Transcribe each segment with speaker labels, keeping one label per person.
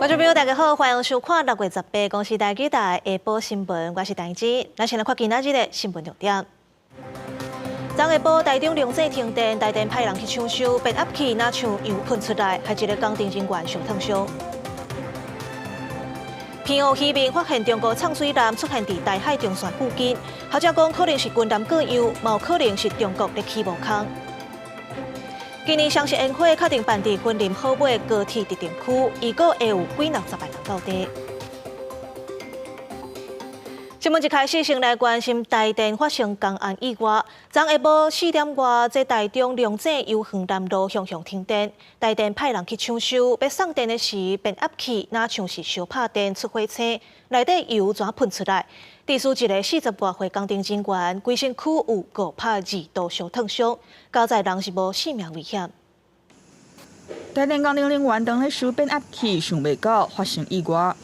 Speaker 1: 觀眾朋友，大家好，歡迎收看6月18公視台語台下晡新聞，我是陳芝。咱先來看今仔日的新聞重點。昨下晡台中龍井停電，台電派人去搶修，變壓器若像油噴出來，害一個工程人員受燙傷。澎湖漁民發現中國藏水艦出現佇台海中線附近，學者講可能是軍艦過洋，嘛有可能是中國咧起無空。今年雙十煙火確定辦佇雲林好尾高鐵特定區，預估會有幾六十萬人到地。新聞一開始先來關心台電發生工安意外。昨下晡4點外，這台中龍井悠園南路向向停電，台電派人去搶修，欲送電的時，變壓器若像是燒拍電出火星，內底油怎噴出來？致使一个40外歲工程人員，規身軀有502度燒燙傷，佳哉人是無性命危險。
Speaker 2: 台電工程人員當咧修變壓器，想袂到發生意外。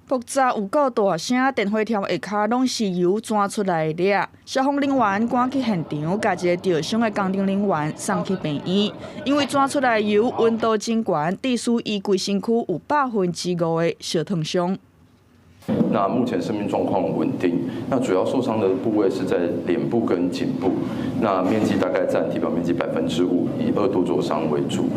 Speaker 2: 爆炸有夠大聲，電火條下跤攏是油鑽出來的咧。消防人員趕去現場，共一個著傷的工程人員送去病院。因為鑽出來油溫度真懸，致使伊規身軀有5%的燒燙傷。
Speaker 3: 那目前生命狀況穩定，那主要受傷的部位是在臉部跟頸部，那面積大概佔體表面積5%，以2度灼傷為主。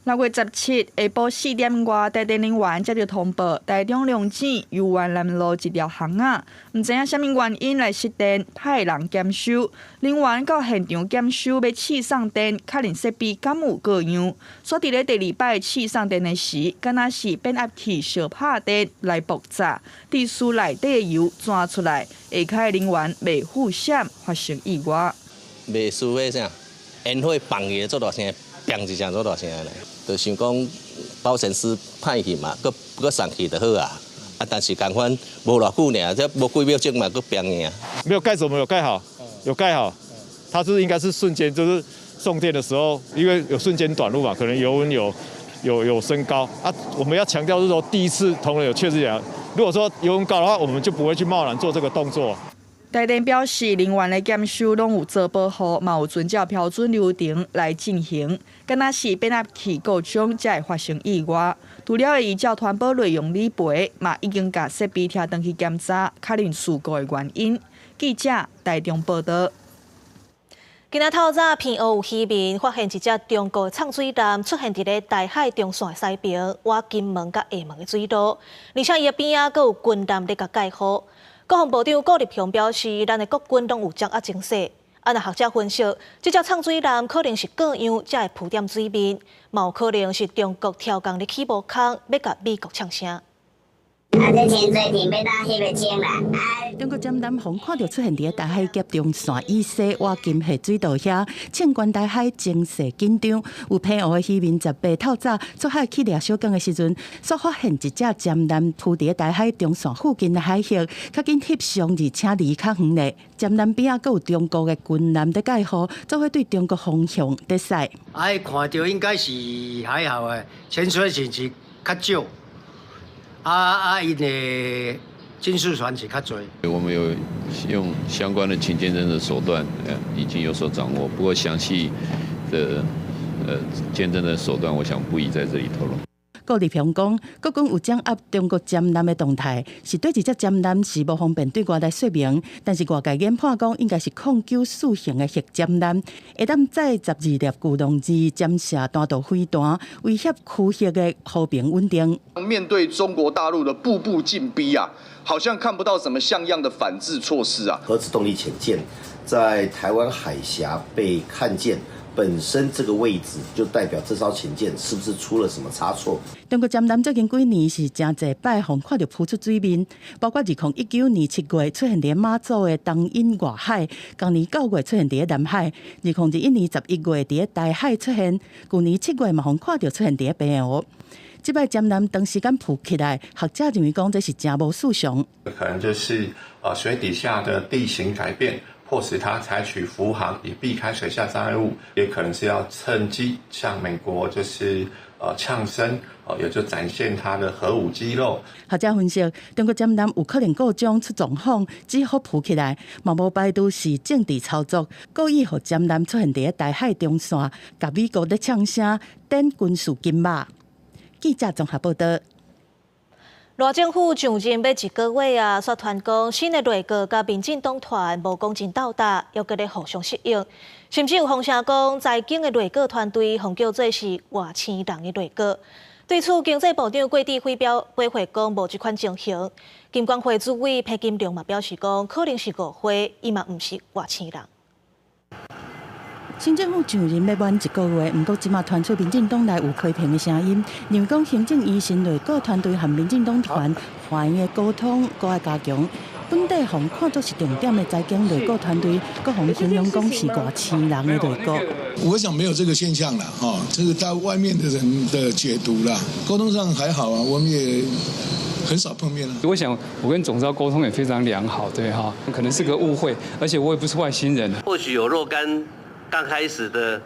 Speaker 2: 6月17下晡4點外，台電人員接到通報，台中龍井悠園南路一條巷仔，毋知影啥物原因來失電，派人檢修。人員到現場檢修，欲試送電，確認設備敢有過樣。煞佇咧第二擺試送電的時，敢若是變壓器燒拍電來爆炸，致使內底的油鑽出來，下跤的人員袂赴險，發生意外。
Speaker 4: 袂輸彼啥，煙火放去做大聲，砰一聲做大聲咧。就想講保險絲歹去嘛，閣閣送去就好啊。啊，但是仝款無偌久爾，這無幾秒鐘嘛，閣變去啊。
Speaker 5: 沒有蓋子，我們有蓋好，有蓋好。它是應該是瞬間，就是送電的時候，因為有瞬間短路嘛，可能油溫有升高啊。我們要強調是說，第一次同仁有確認講，如果說油溫高的話，我們就不會去貿然做這個動作。
Speaker 2: 台電表示，人員的檢修攏有做保護，嘛有遵照標準流程來進行。敢若是變壓器故障才會發生意外。除了會依照團保內容理賠，嘛已經共設備拆轉去檢查，確認事故的原因。記者台中報道。
Speaker 1: 今仔透早，澎湖有漁民發現一隻中國藏水艦出現佇咧台海中線西爿，倚金門佮廈門的水路，而且伊的邊仔閣有軍艦咧共蓋護。國防部長顧立雄表示，咱的國軍攏有掌握情勢。啊，若學者分析，這隻藏水艦可能是過洋才會浮踮水面，嘛有可能是中國刁工咧起無空，欲共美國嗆聲。
Speaker 6: 啊，這潛水艇欲當翕個鐘啦！
Speaker 7: 中國艦艦予看著出現佇台海峽中線以西倚金廈水道遐，衝關台海情勢緊張。有澎湖的漁民18透早出海去掠小港的時陣，煞發現一隻艦艦浮佇台海中線附近的海域，較緊翕相，而且離較遠咧。艦艦邊仔閣有中國的軍艦佇蓋護，做伙對中國方向佇駛。
Speaker 8: 啊，看著應該是還好的，潛水艇是較少。啊啊！𪜶的軍事船是較濟。
Speaker 9: 我們有用相關的情監偵的手段，已經有所掌握。不過詳細的監偵的手段，我想不宜在這裡透露。
Speaker 7: 顧立雄講，國軍有掌握中國艦艦的動態，是對這隻艦艦是無方便對外來說明，但是外界研判講，應該是094型的核艦艦，會當載12粒巨龍二潛射彈道飛彈，威脅區域的和平穩定。
Speaker 10: 面對中國大陸的步步進逼啊，好像看不到什麼像樣的反制措施啊。
Speaker 11: 核子動力潛艦在台灣海峽被看見。本身這個位置就代表這艘潛艦是不是出了什麼差錯？
Speaker 7: 中國艦艦最近幾年是誠濟擺予看著浮出水面，包括2019年7月出現佇馬祖的東引外海，今年9月出現佇南海，2021年11月佇台海出現，舊年7月嘛予看著出現佇澎湖。這擺艦艦長時間浮起來，學者認為講這是誠無尋常。
Speaker 12: 可能就是水底下的地形改變，迫使他採取浮航，以避開水下障礙物，也可能是要趁機向美國就是嗆聲，也就展現他的核武肌肉。
Speaker 7: 學者分析，中國艦艦有可能故障出狀況，只好浮起來，嘛無排除是政治操作，故意予艦艦出現佇台海中線，共美國咧嗆聲，展軍事金馬。記者綜合報道。
Speaker 1: 賴政府上任欲一個月啊，煞傳講新的內閣佮民進黨團無講真鬥搭，猶閣咧互相適應，甚至有風聲講財經的內閣團隊，予叫做是外星人的內閣。對此，經濟部長郭智輝回覆講無這款情形。金管會主委彭金龍嘛表示講，可能是誤會，伊嘛毋是外星人。
Speaker 7: 新政府上任欲滿一個月，毋過這馬傳出民進黨內有批評的聲音，認為講行政院新內閣團隊和民進黨團懷的溝通閣愛加強。本底予看作是重點的財經內閣團隊，閣予形容講是外星人的內閣。
Speaker 13: 我想沒有這個現象啦，哈，這個在外面的人的解讀啦，溝通上還好啊，我們也很少碰面了。
Speaker 14: 我想我跟總召溝通也非常良好，對哈，可能是個誤會，而且我也不是外星人。
Speaker 15: 或許有若干剛開始的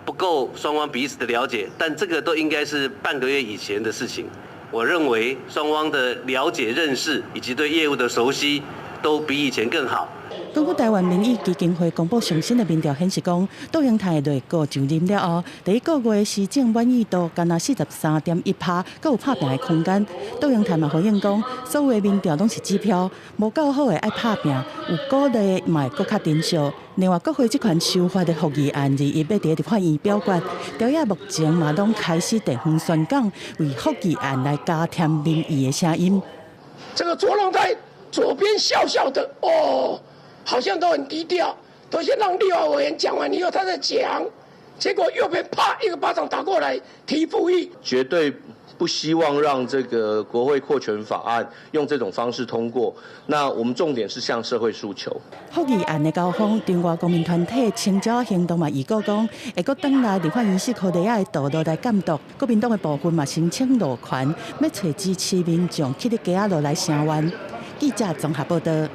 Speaker 15: 不夠雙方彼此的了解，但這個都應該是半個月以前的事情。我認為雙方的了解、認識以及對業務的熟悉，都比以前更好。
Speaker 7: 根據臺灣民意基金會公布上新的民調顯示，講卓榮泰內閣上任了後，第一個月施政滿意度干焦43.1%，閣有拍拚的空間。卓榮泰嘛回應講，所有的民調攏是指標，無夠好的愛拍拚，有鼓勵嘛會閣較珍惜。另外，國會這款修法的復議案21欲佇立法院表決，朝野目前嘛攏開始地方宣講，為復議案來加添民意的聲音。
Speaker 16: 這個卓榮泰左邊笑笑的，哦，好像都很低調，都先讓立法委員講完以後，他再講，結果右邊啪一個巴掌打過來，提復議，
Speaker 17: 絕對不希望讓這個國會擴權法案用這種方式通過。那我們重點是向社會訴求。
Speaker 7: 復議案的交鋒，中外公民團體青鳥行動嘛預告講，會閣轉來立法院士科利亞的道路來監督。國民黨的部分嘛申請路權，欲揣支持民眾去佇街仔路來聲援。記者綜合報道。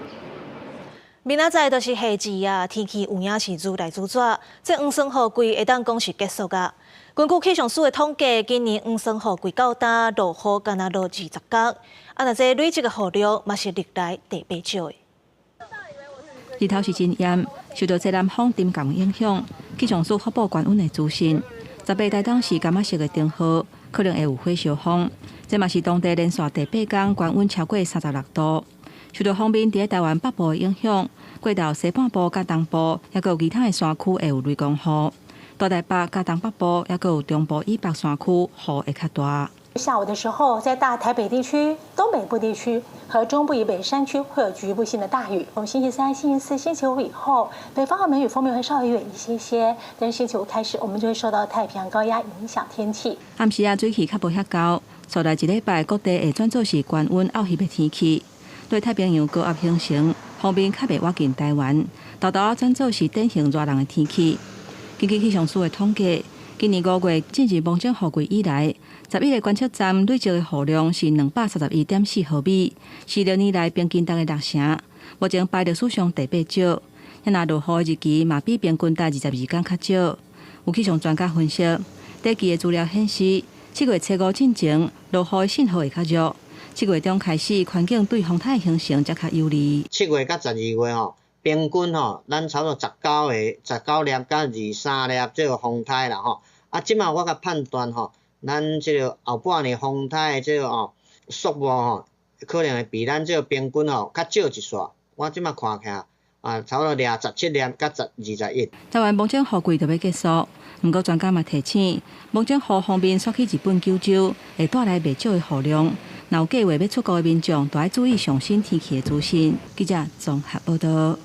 Speaker 1: 明仔載就是夏至啊，天氣有影是愈來愈熱，這黃酸雨季會當講是結束啊。根據氣象署的統計，今年黃酸雨季到今落雨干焦落20天，啊，若這累積的雨量嘛是歷來第八少的。
Speaker 18: 日頭是真炎，受到西南風沉降影響，氣象署發布懸溫的資訊。18台東市柑仔色的燈號，可能會有火燒風。這嘛是當地連續第八工懸溫超過36度。受到鋒面佇臺灣北部的影響，過晝西半部佮東部，猶閣有其他的山區會有雷公雨。大台北佮東北部，猶閣有中部以北山區雨會較大。
Speaker 19: 下午的時候，在大台北地區、東北部地區和中部以北山區會有局部性的大雨。從星期三、星期四、星期五以後，北方的梅雨鋒面會稍微遠一些些。但是星期五開始，我們就會受到太平洋高壓影響天氣。
Speaker 18: 暗時仔水氣較無遐厚，紲來一禮拜各地會轉做是懸溫漚濕的天氣。對太平洋高壓形成，鋒面較袂倚近臺灣，沓沓仔轉做是典型熱人的天氣。根據氣象署的統計，今年5月進入芒種雨季以來，11個觀測站累積的雨量是231.4毫米，是歷年來平均值的六成。目前排歷史上第八少。若落雨的日期嘛比平均值22工較少。有氣象專家分析，短期的資料顯示，7月初五進前落雨的信號會較弱。7月中開始，環境對風颱形成才較有利。
Speaker 20: 7月佮12月吼，平均吼，咱差不多19个、19粒佮23粒這個風颱啦吼。啊，這馬我共判斷吼，咱這個後半年風颱的這個吼數目吼，可能會比咱這個平均吼較少一撮。我這馬看起來啊，差不多掠17粒佮21。
Speaker 18: 臺灣芒種雨季就欲結束，毋過專家嘛提醒，芒種雨鋒面煞去日本九州，會帶來袂少的雨量。若有計畫欲出國的民眾，都愛注意上新天氣的資訊。記者綜合報道。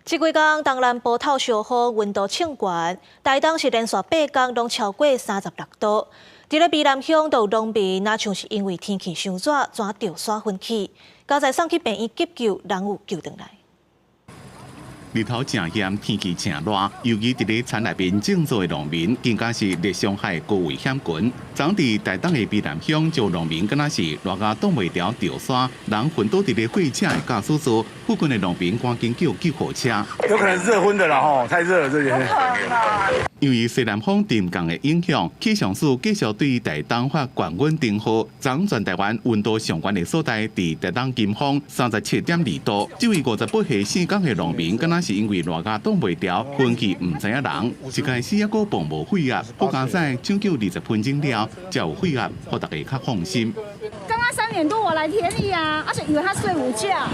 Speaker 1: 這幾工東南部透燒雨，溫度衝懸，台東是連續八工攏超過36度。佇咧美南鄉就有農民，若像是因為天氣傷熱，轉著山昏去，佳哉送去病院急救，人有救轉來。
Speaker 21: 日頭誠炎，天氣誠熱，尤其佇咧田內面種作的農民，更加是熱傷害高危險群。昨佇台東的美南鄉，就農民敢若是熱甲擋袂牢著山，人昏倒佇咧貨車的駕駛座，附近的農民趕緊叫救護車。
Speaker 22: 有可能熱昏的啦，吼，太熱了這邊。
Speaker 21: 因為西南風沉降的影響，氣象署繼續對台東發高溫燈號。昨全台灣溫度上懸的所在，佇台東金峰37.2度。這位58歲姓江的農民，敢若是因為熱甲擋袂牢，昏去毋知影人。一開始猶閣磅無血壓，好佳哉搶救20分鐘了，才有血壓，予大家較放心。
Speaker 3: 剛剛3點多我來田裡啊，而且以為他睡午覺，啊，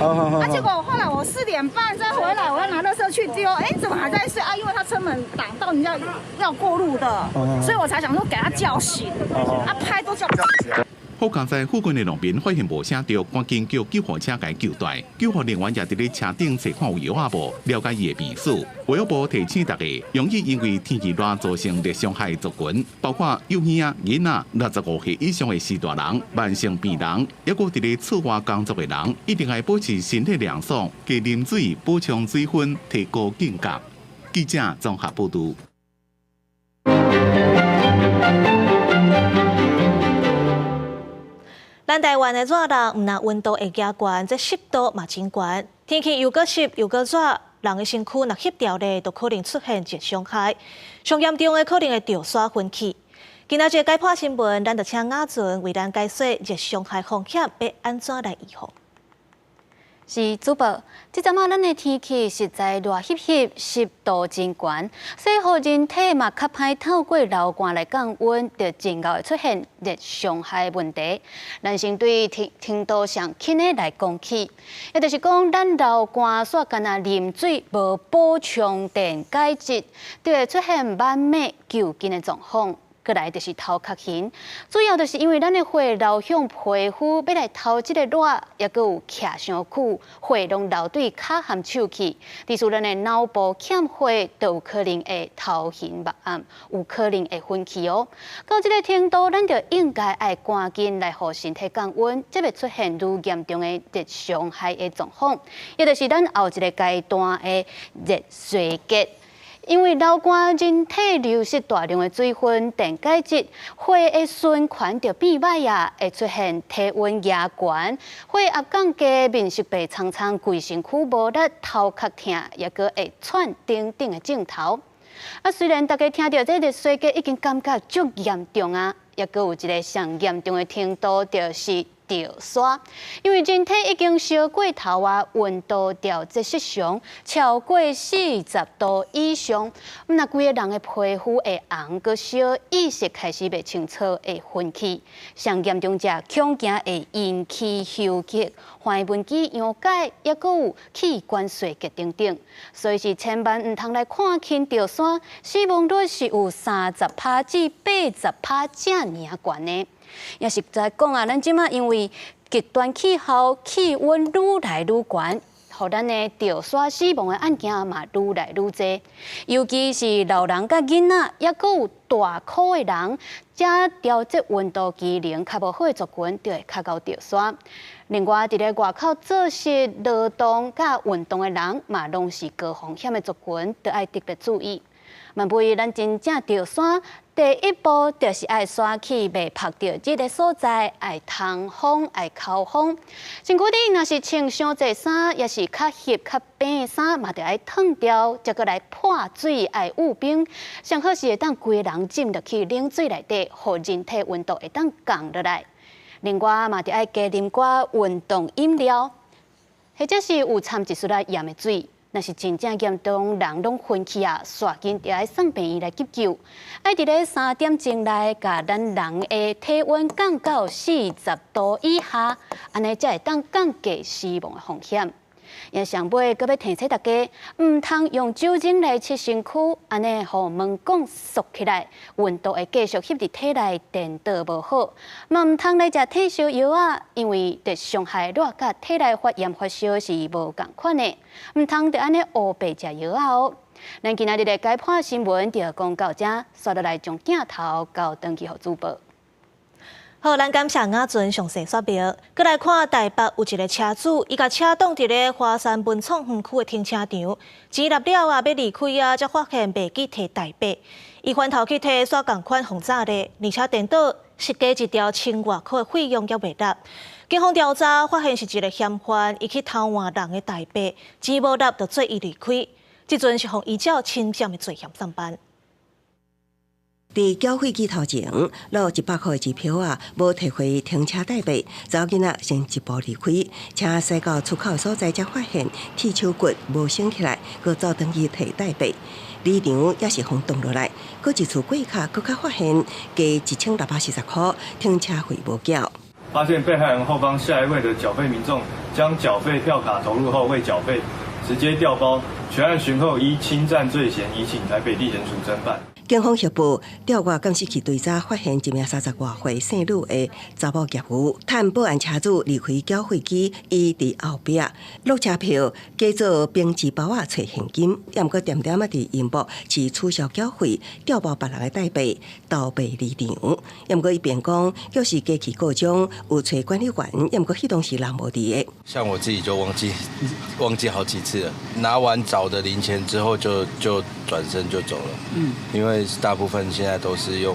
Speaker 3: 結果後來我4點半再回來，我要拿垃圾去丟，哎，怎麼還在睡啊？因為他車門擋到人家要過路的，所以我才想說給他叫醒，啊，拍都叫不醒。
Speaker 21: 好佳哉附近的農民發現無聲著，趕緊叫救護車共救蹛。救護人員也佇咧車頂查看有藥仔無，了解伊的病史。衛福部提醒大家，容易因為天氣熱造成熱傷害族群，包括幼兒仔、囡仔、65歲以上的序大人、慢性病人，抑閣佇咧室外工作的人，一定愛保持身體涼爽，加啉水補充水分，提高警覺。記者綜合報導。
Speaker 1: 咱台灣的熱人，毋但溫度會加懸，這濕度嘛真懸。天氣又閣濕又閣熱，人的身軀若翕著咧，就可能出現熱傷害。上嚴重的可能會著痧昏去。今仔日解剖新聞，咱就請雅純為咱解說熱傷害風險欲按怎來預防。
Speaker 22: 是主播，這陣仔咱的天氣實在熱翕翕，濕度真懸，所以予人體嘛較歹透過流汗來降溫，就真𠢕會出現熱傷害問題。咱先對程度上輕的來講起，也就是講，咱流汗煞干焦啉水，無補充電解質，就會出現慢慢抽筋的狀況。過來就是頭殼眩，主要就是因為咱的血流向皮膚，欲來偷這個熱，抑閣有徛傷久，血攏流對跤和手去，致使咱的腦部欠血，就有可能會頭暈目暗，有可能會昏去哦。到這個程度，咱就應該愛趕緊來予身體降溫，才袂出現愈嚴重的熱傷害的狀況，也就是咱後一個階段的熱衰竭。因為流汗，人體流失大量的水分、電解質，血的循環就變歹啊，會出現體溫壓懸、血壓降低、面色白蒼蒼、規身軀無力、頭殼疼，抑閣會喘等等的症頭。啊，雖然大家聽著這熱衰竭已經感覺足嚴重啊，抑閣有一個上嚴重的程度，就是著痧，因為人體已經燒過頭啊，溫度調節失常，超過40度以上，若規個人的皮膚會紅閣燒，意識開始袂清楚，會昏去。上嚴重者，恐驚會引起休克、橫紋肌溶解，抑閣有器官衰竭等等。所以是千萬毋通來看輕著痧，死亡率是有30%至80%遮爾懸的。也實在講啊，咱這馬因為極端氣候，氣溫愈來愈懸，予咱的著痧死亡的案件嘛愈來愈濟。尤其是老人佮囡仔，抑閣有大箍的人，這調節溫度機能較無好的族群，就會較𠢕著痧。另外，佇咧外口做事勞動佮運動的人，嘛攏是高風險的族群，著愛特別注意。萬不咱真正著痧，第一步就是愛徙去袂曝著熱的所在，愛通風，愛口風。身軀頂若是穿傷濟衫，抑是較翕較扁的衫，嘛著愛褪掉，才閣來潑水，愛捂冰。上好是會當規个人浸入去冷水內底，予人體溫度會當降落來。另外嘛，著愛加啉寡運動飲料，或者是有摻一絲仔鹽的水。若是真正嚴重，人攏昏去啊，煞緊著愛送病院來急救。愛佇咧3點鐘內，共咱人的體溫降到40度以下，按呢才會當降低死亡的風險。也上尾，閣欲提醒大家，毋通用酒精來拭身軀，按呢予毛管縮起來，溫度會繼續翕佇體內，電導無好。嘛毋通來食退燒藥仔，因為熱傷害熱佮體內發炎發燒是無仝款的，毋通就按呢烏白食藥仔哦。咱今仔日的解剖新聞就講到這，煞落來將鏡頭交轉去予主播。
Speaker 1: 好，咱感謝雅純詳細說明。閣來看台北有一個車主，伊共車擋佇咧華山文創園區的停車場，錢納了啊，欲離開啊，才發現袂記提代幣。伊翻頭去提，煞仝款予詐咧，而且顛倒實際一條千外箍的費用猶袂納。警方調查發現是一個嫌犯，伊去偷換人的代幣，錢無納就做伊離開。這陣是予依照侵佔的罪嫌送辦。
Speaker 4: 佇繳費機頭前落100箍的支票仔，無提回停車代幣，查某囡仔先一步離開，車駛到出口所在，才發現鐵手骨無升起來，閣走轉去提代幣。離場也是予擋落來，閣一次過卡，閣較發現加1640箍停車費無繳。
Speaker 5: 發現被害人後方下一位的繳費民眾將繳費票卡投入後未繳費，直接調包，全案尋獲依侵佔罪嫌移請台北地檢署偵辦。
Speaker 4: 警方協報調閱監視器追查，發現一名30外歲姓呂的查某業務，趁保安車主離開繳費機，伊佇後壁落車票，假做兵紙包仔揣現金，猶毋過恬恬仔佇螢幕飼取消繳費，調包別人的代幣，逃避離場。猶毋過伊辯講，就是機器故障，有揣管理員，猶毋過彼當時人無佇的。
Speaker 23: 像我自己就忘記好幾次了，拿完找的零錢之後就轉身就走了。因為大部分現在都是用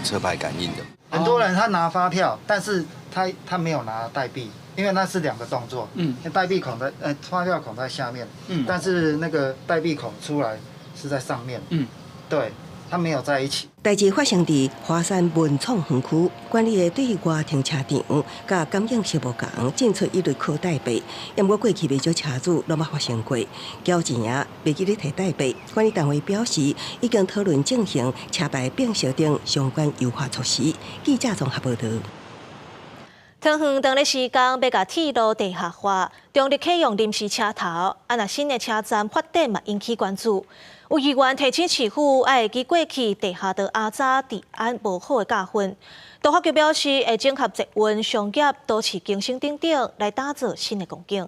Speaker 23: 車牌感應的。
Speaker 24: 很多人他拿發票，但是他沒有拿代幣，因為那是兩個動作。代幣孔在發票孔在下面，但是那個代幣孔出來是在上面。對，他沒有在一起。
Speaker 4: 代誌發生佇華山文創園區，管理的對外停車場佮感應器無仝，進出一律靠代幣。猶毋過過去袂少車主攏捌發生過，繳錢仔袂記咧提代幣。管理單位表示，已經討論進行車牌辨識等相關優化措施。記者綜合報導。
Speaker 1: 桃園當咧施工欲共鐵路地下化，中壢啟用臨時車頭，啊若新的車站發展嘛引起關注。有議員提醒市府，愛會記過去地下道阿早治安無好的教訓。都發局表示，會整合捷運、商業、都市更新等等，來打造新的光景。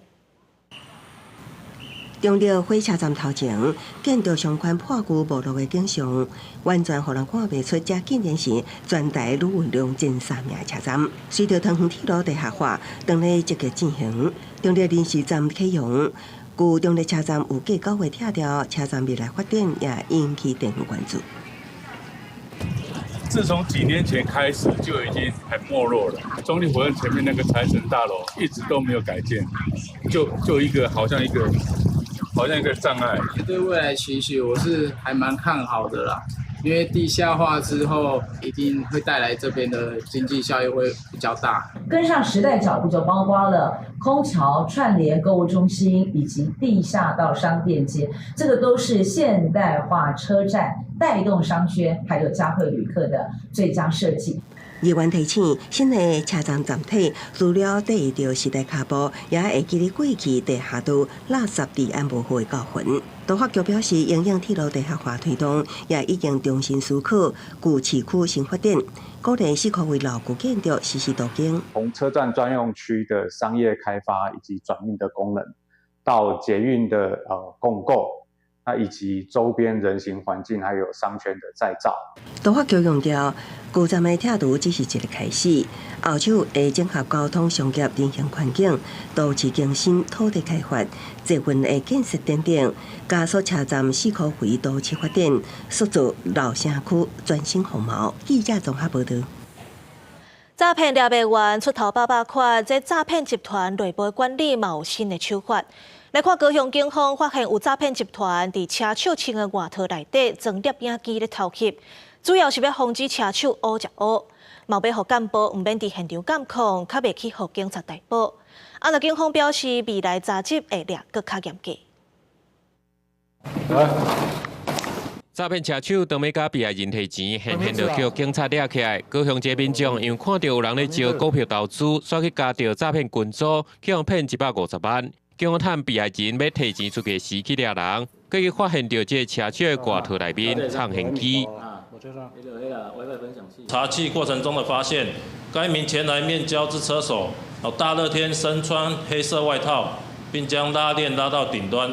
Speaker 4: 中壢火車站頭前，建築相關破舊沒落的景象，完全予人看袂出，這竟然是全台旅運量前三名的車站。隨著桃園鐵路地下化，當咧積極進行，中壢臨時站啟用。舊中壢車站有計9月拆掉，車站未來發展也引起地方關注。
Speaker 25: 自從幾年前開始就已經很沒落了。中壢火車前面那個財神大樓一直都沒有改建，就一個好像一個障礙。
Speaker 26: 對未來期許，我是還蠻看好的啦，因為地下化之後，一定會帶來這邊的經濟效益會比較大。
Speaker 27: 跟上時代腳步，就包括了空橋串聯購物中心以及地下道商店街，這個都是現代化車站帶動商圈，還有嘉惠旅客的最佳設計。
Speaker 4: 議員提醒，新的車站站體除了綴著時代跤步，也會記得過去地下道垃圾治安無好的教訓。都發局表示，因應鐵路地下化推動，也已經重新思考舊市區新發展，鼓勵四箍圍老舊建築實施都更。
Speaker 28: 從車站專用區的商業開發以及轉運的功能，到捷運的共構，那以及周邊人行環境還有商圈的再造。
Speaker 4: 都發局強調，舊站的拆除只是一個開始，後續會整合交通、商業、人行環境、都市更新、土地開發、捷運的建設等等，加速車站四箍圍都市發展，塑造老城區全新風貌。記者綜合報導。
Speaker 1: 詐騙獵賣員出逃百百塊，這詐騙集團內部管理嘛有新的手法。來看高雄警方發現有詐騙集團佇車手穿的外套內底裝攝影機咧偷翕，主要是欲防止車手烏食烏，嘛欲予幹部毋免佇現場監控，較袂去予警察逮捕。啊，若警方表示，未來查緝會掠閣較嚴格。
Speaker 29: 詐騙車手當欲共被害人提錢，現現就予警察掠起來。高雄這民眾因為看著有人咧招股票投資，煞去加著詐騙群組，去予騙150萬。警方趁被害人欲提錢出去時去掠人，閣去發現著這个車手的外套內面藏現機。
Speaker 30: 查緝過程中的發現，該名前來面交之車手，大熱天身穿黑色外套，並將拉鏈拉到頂端，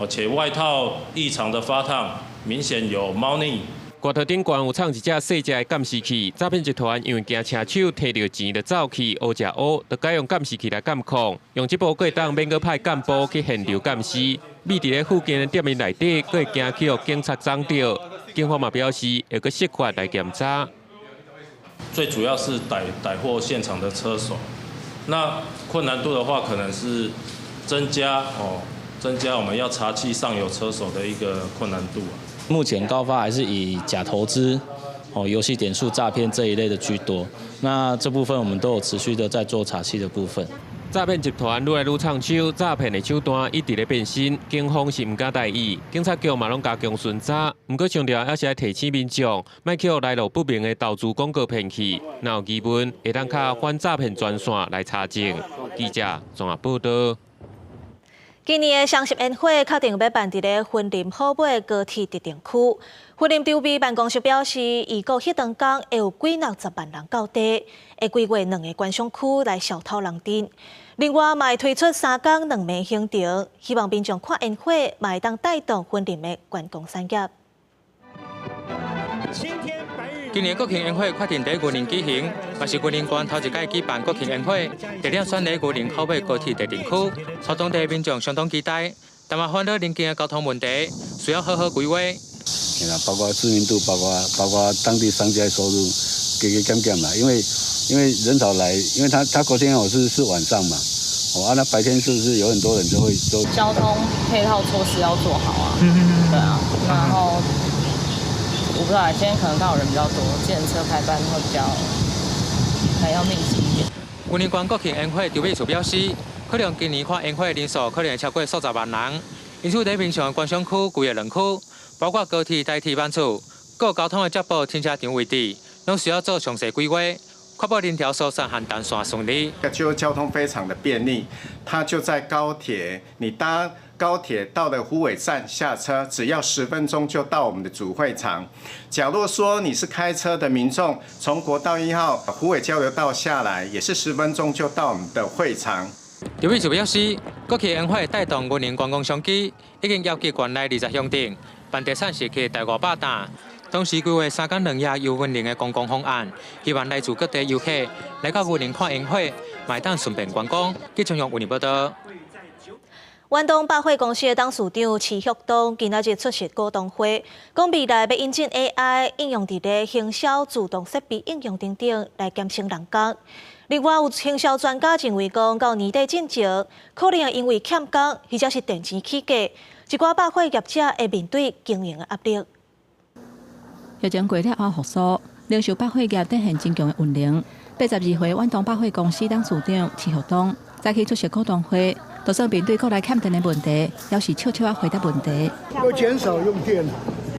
Speaker 30: 且外套異常的發燙。明顯有貓膩。
Speaker 29: 外套頂懸有藏一隻細隻的監視器，詐騙集團因為驚車手提著錢就走去烏食烏，就改用監視器來監控，用這部閣會當免閣派幹部去現場監視，覕佇咧附近的店面內底，閣會驚去予警察摠著。警方嘛表示會閣設法來檢查。
Speaker 30: 最主要是逮逮獲現場的車手，那困難度的話，可能是增加哦，增加我們要查緝上游車手的一個困難度。
Speaker 31: 目前高發還是以假投資、
Speaker 2: 哦遊戲點數詐騙這一類的居多。那這部分我們都有持續的在做查緝的部分。
Speaker 29: 詐騙集團愈來愈創手，詐騙的手段一直咧變新，警方是毋敢大意，警察局嘛攏加強巡查。毋過強調，猶是愛提醒民眾，莫予來路不明的投資廣告騙去，若有疑問，會當敲反詐騙專線來查證。記者綜合報道。
Speaker 1: 今年的雙十煙火確定欲辦佇咧雲林虎尾高鐵特定區。雲林籌備辦公室表示，預估彼當天會有幾六十萬人到地，會規劃兩個觀賞區來消頭人陣。另外，嘛會推出三工兩暝行程，希望民眾看煙火，嘛會當帶動雲林的觀光產業。
Speaker 6: 今年國慶煙火確定佇雲林舉行，嘛是雲林縣頭一擺舉辦國慶煙火，地點選佇雲林虎尾高鐵特定區，予當地民眾相當期待。但嘛煩惱鄰近的交通問題，需要好好規劃。
Speaker 8: 包括知名度，包括當地商家收入，加加減減啦。因為人潮來，因為他國慶煙火是晚上嘛，哦啊，那白天是不是有很多人就會都
Speaker 9: 交通配套措施要做好啊，對啊，然後。我不知道，今天可能剛好人比較多，計程車排班會比較還要密集一點。
Speaker 6: 雲林縣國慶煙火籌備處表示，可能今年看煙火的人數可能會超過數十萬人，因此佇平常的觀賞區規劃兩區，包括高鐵、台鐵辦處、各交通的接駁停車場位置，攏需要做詳細規劃，確保人潮疏散和動線順利。
Speaker 10: 就交通非常的便利，它就在高鐵，你搭高鐵到了虎尾站下車，只要10分鐘就到我們的主會場。假如說你是開車的民眾，從國道1號虎尾交流道下來，也是十分鐘就到我們的會場。
Speaker 6: 籌備處表示，國慶煙火帶動雲林觀光商機，已經邀集縣內20鄉鎮辦特產食去大500擔。同時規劃三工兩夜遊雲林的觀光方案，希望來自各地遊客來到雲林看煙火，嘛會當順便觀光。記者用雲林報道。
Speaker 1: 遠東百貨公司的董事長徐旭東今仔日出席股東會，講未來欲引進 AI 應用佇咧行銷自動設備應用等等，來減省人工。另外，有行銷專家認為講，到年底進前，可能因為欠工，或者是電錢起價，一寡百貨業者會面對經營的壓力。
Speaker 18: 疫情過了後復甦，零售百貨業展現真強的運能。82歲遠東百貨公司董事長徐旭東早起出席股東會，就算面對國內欠電的問題，猶是笑笑仔回答問題。
Speaker 16: 要減少用電。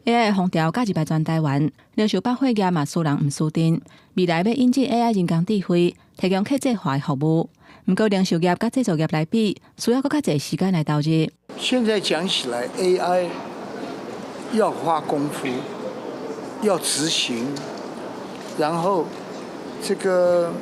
Speaker 18: AI 風潮加入來全台灣，零售百貨業嘛輸人毋輸陣。未來欲引進 AI 人工智慧，提供客製化的服務。毋過零售業佮製造業來比，需要閣較濟時間來投入。
Speaker 11: 現在講起來，AI 要花功夫，要執行，然後這個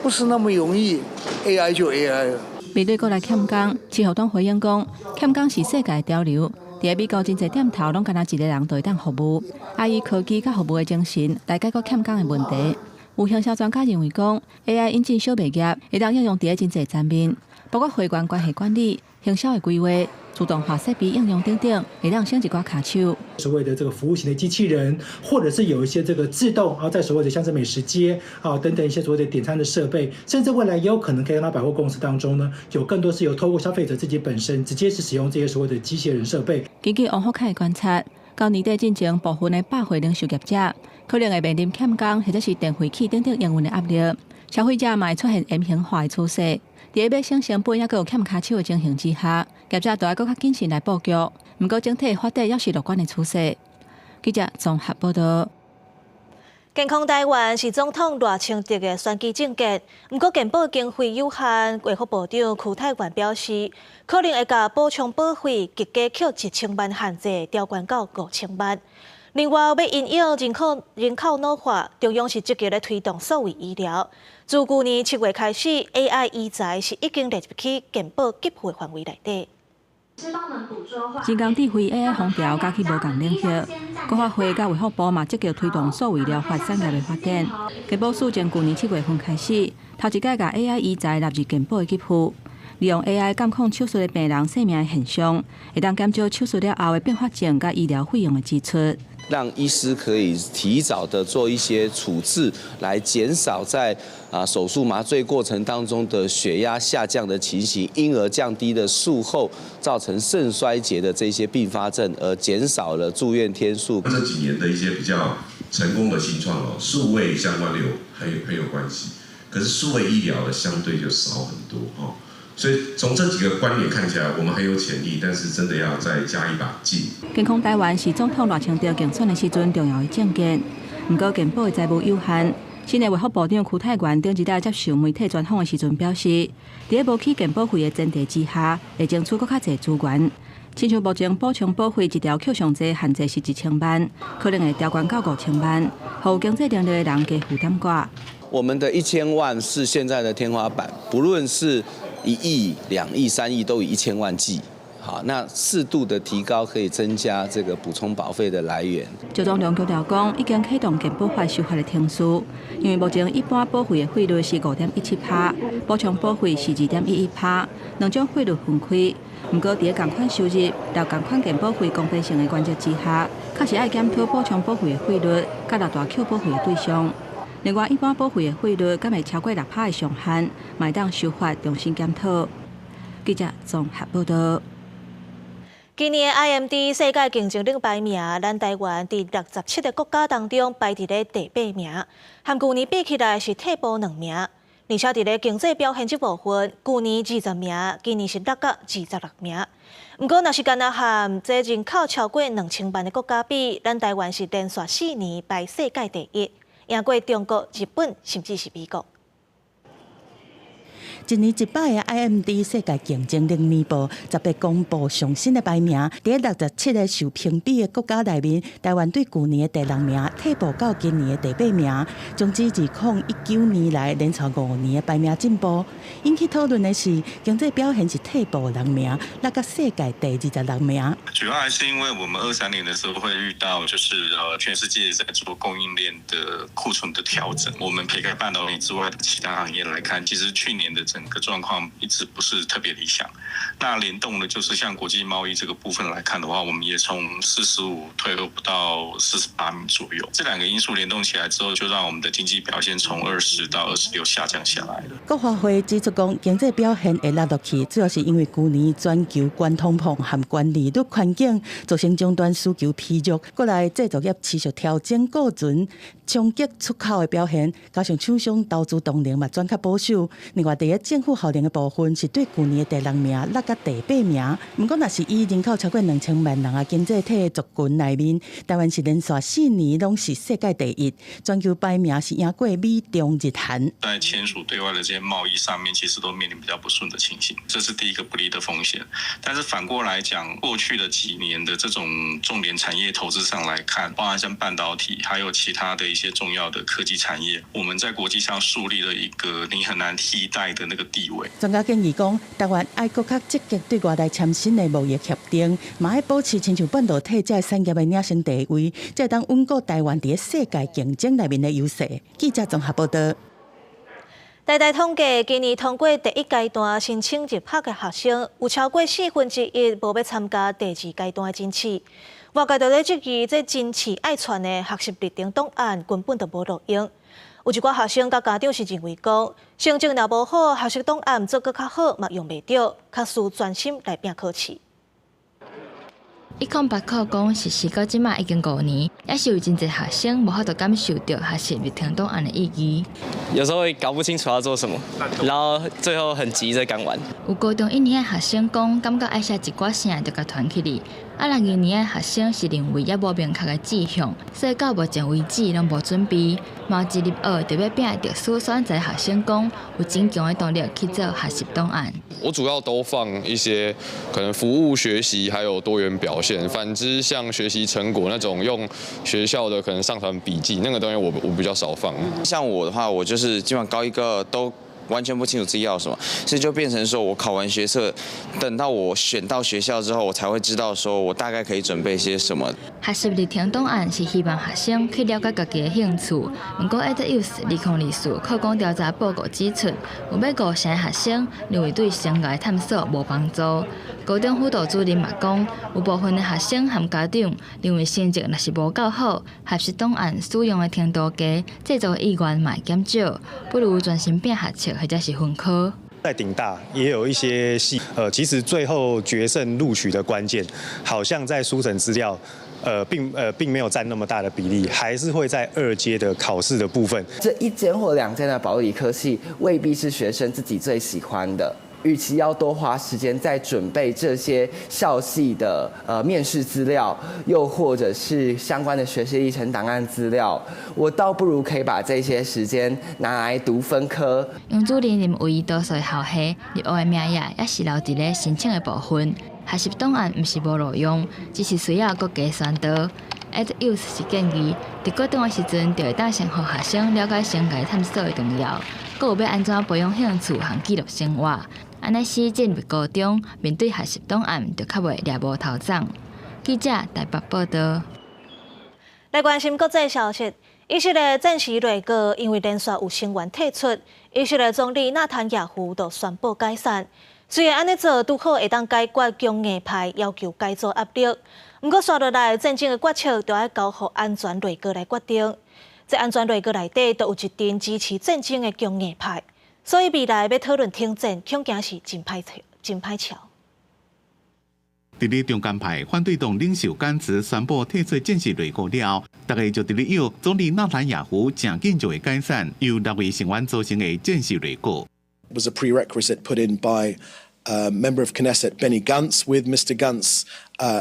Speaker 11: 不是那麼容易，AI 就 AI 了。
Speaker 18: 面對國內欠工，徐旭東回應講，欠工是世界潮流。佇美國真濟店頭攏干焦一个人就會當服務，啊以科技佮服務的精神來解決欠工的問題。有行銷專家認為講，AI 引進小微業會當應用佇咧真濟層面，包括會員關係管理、行銷的規劃、自動化設備應用等等，會當省一寡跤手。
Speaker 12: 所謂的這個服務型的機器人，或者是有一些這個自動啊，在所謂的像是美食街啊等等一些所謂的點餐的設備，甚至未來也有可能可以看到百貨公司當中呢，有更多是由透過消費者自己本身直接是使用這些所謂的機械人設備。
Speaker 18: 根據王福凱的觀察，到年底進前，部分的百貨零售業者可能會面臨欠工或者是電費起等等營運的壓力，消費者嘛會出現 M 型化的趨勢。佇咧欲省成本，猶閣有欠跤手的情形之下，業者都愛閣較謹慎來布局。毋過整體發展猶是樂觀的趨勢。記者綜合報道。
Speaker 1: 健康台灣是總統賴清德的選舉政見，毋過健保經費有限，衛福部長邱泰源表示，可能會共補充保費溢價扣1000萬限制調懸到5000萬。另外，欲因應人口老化，中央是積極咧推動數位醫療。自舊年7月開始，AI 醫材是已經列入去健保給付的範圍內底。
Speaker 18: 人工智慧 AI 風潮加去無仝領域，國發會佮衛福部嘛積極推動數位療法產業的發展。健保署從舊年7月份開始，頭一擺共 AI 醫材納入健保的給付，利用 AI 監控手術的病人生命的現象，會當減少手術了後的併發症佮醫療費用的支出。
Speaker 3: 讓醫師可以提早的做一些處置，來減少在手術麻醉過程當中的血壓下降的情形，因而降低了術後造成腎衰竭的這些併發症，而減少了住院天數。
Speaker 7: 這幾年的一些比較成功的新創哦，數位相關的有很有關係，可是數位醫療的相對就少很多哦。所以從這幾個觀點看起來，我們很有潛力，但是真的要再加一把勁。
Speaker 18: 健康台灣是總統賴清德競選的時陣重要的政見，毋過健保的財務有限。新的衛福部長邱泰源頂一禮接受媒體專訪的時陣表示，佇咧無起健保費的前提之下，會爭取閣較濟資源。親像目前補充保費一條扣上濟限制是1000萬，可能會調懸到5000萬，予有經濟能力的人加負擔寡。
Speaker 3: 我們的1000萬是現在的天花板，不論是1億、2億、3億，都以1000萬計。好，那適度的提高可以增加這個補充保費的來源。
Speaker 18: 趙宗龍強調講，已經啟動健保法修法的程序，因為目前一般保費的費率是5.17%，補充保費是2.11%，兩種費率分開。毋過，佇咧仝款收入、留仝款健保費公平性的原則之下，確實愛檢討補充保費的費率，佮六大扣保費的對象。另外，一般保費的費率敢會超過6%的上限，嘛會當修法重新檢討。記者綜合報道。
Speaker 1: 今年 IMD 世界競爭力排名，咱台灣佇67個國家當中排佇咧第八名，和舊年比起來是退步2名。而且佇咧經濟表現這部分，舊年20名，今年是落到26名。毋過，若是干焦和這人口超過2000萬的國家比，咱台灣是連續4年排世界第一，贏過中國、日本，甚至是美國。
Speaker 13: 一年一擺的 IMD 世界競爭力年報，18公布上新的排名。佇67個受評比的國家內面，台灣對舊年的第六名退步到今年的第八名。終止2019年來連續5年的排名進步。引起討論的是，經濟表現是退步6名，落到世界第26名。
Speaker 14: 主要還是因為我們23年的時候會遇到，就是全世界在做供應鏈的庫存的調整。我們撇開半導體之外的其他行業來看，其實去年的整個狀況一直不是特別理想。那聯動的，就是像國際貿易這個部分來看的話，我們也從45退後到48名左右。這兩個因素聯動起來之後，就讓我們的經濟表現從20到26下降下來了。
Speaker 13: 國發會指出講，經濟表現會落落去，主要是因為舊年全球懸通膨和懸利率環境造成終端需求疲弱，過來製造業持續調整庫存，衝擊出口的表現，加上廠商投資動能嘛轉較保守。另外，佇咧政府效能的部分是對舊年的第六名落到第八名。毋過，若是以人口超過2000萬人的經濟體族群內面，台灣是連續4年攏是世界第一，全球排名是贏過美中日韓。
Speaker 14: 在簽署對外的這些貿易上面，其實都面臨比較不順的情形，這是第一個不利的風險。但是反過來講，過去的幾年的這種重點產業投資上來看，包含像半導體，還有其他的一些重要的科技產業，我們在國際上樹立了一個你很難替代的那個地位。
Speaker 13: 專家建議講，台灣愛閣較積極對外來簽新的貿易協定，嘛愛保持親像半導體這產業的領先地位，才會當穩固台灣佇世界競爭內面的優勢。記者綜合報道。
Speaker 1: 台大統計，今年通過第一階段申請入學的學生，有超過1/4無欲參加第二階段的甄試。外界就咧質疑，這甄試愛傳的學習歷程檔案根本就無路用。有一寡學生佮家長是認為講，成績若無好，學習檔案做閣較好嘛用袂著，較需專心來拼考試。
Speaker 15: 108考講實施到這馬已經5年，猶是有真濟學生無法度感受著學習歷程檔案的意義。
Speaker 17: 有時候會搞不清楚要做什麼，然後最後很急着趕完。
Speaker 15: 有高中一年的學生講，感覺愛寫一寡啥就共傳起去。啊，若二年的學生是認為猶無明確的志向，所以到目前為止攏無準備。嘛一入學就欲拼特殊選擇學生講，有真強的動力去做學習檔案。
Speaker 19: 我主要都放一些可能服務學習，還有多元表現。反之，像學習成果那種用學校的可能上傳筆記那個東西我比較少放。
Speaker 20: 像我的話，我就是基本上高一高二都
Speaker 5: 完全不清楚自己要什麼，所以就變成說我考完學測，等到我選到學校之後，我才會知道說我大概可以準備些什麼。
Speaker 15: 學習歷程檔案是希望學生去了解家己的興趣。毋過 EdYouth 2024課綱調查報告指出，有欲五成學生認為對生涯探索無幫助。高中輔導主任嘛講，有部分的學生和家長認為成績若是無夠好，學習檔案使用的程度低，製作意願嘛會減少，不如專心拼學測或者是分科。
Speaker 20: 在頂大也有一些系，其實最後決勝錄取的關鍵，好像在書審資料，並沒有佔那麼大的比例，還是會在二階的考試的部分。
Speaker 21: 這一間或兩間的保底科系未必是學生自己最喜歡的。與其要多花時間在準備這些校系的面試資料，又或者是相關的學習歷程檔案資料，我倒不如可以把這些時間拿來讀分科。
Speaker 15: 楊主任認為，多數校系入學的名額也是留佇咧申請的部分，學習檔案毋是無路用，只是需要閣加宣導。EdYouth 是建議，佇高中的時陣就會當先予學生了解生涯探索的重要，閣有欲按怎培養興趣和記錄生活。按呢使進入高中，面對學習檔案就較袂掠無頭鬃。記者台北報道。
Speaker 1: 來關心國際消息，以色列戰時內閣因為連續有成員退出，以色列總理納坦雅胡就宣布解散。雖然按呢做拄好會當解決強硬派要求改組壓力，毋過紲落來戰爭的決策就愛交予安全內閣來決定。這安全內閣內底都有一陣支持戰爭的強硬派。所以未來欲討論停戰，恐驚是真歹真歹喬。
Speaker 22: 佇咧中間派反對黨領袖甘茨宣布退出戰時內閣了，大家就佇咧臆總理納坦雅胡誠緊就會解散由六位成員組成的戰時內閣。
Speaker 23: Was a prerequisite put in by member of Knesset Benny Gantz. With Mr. Gantz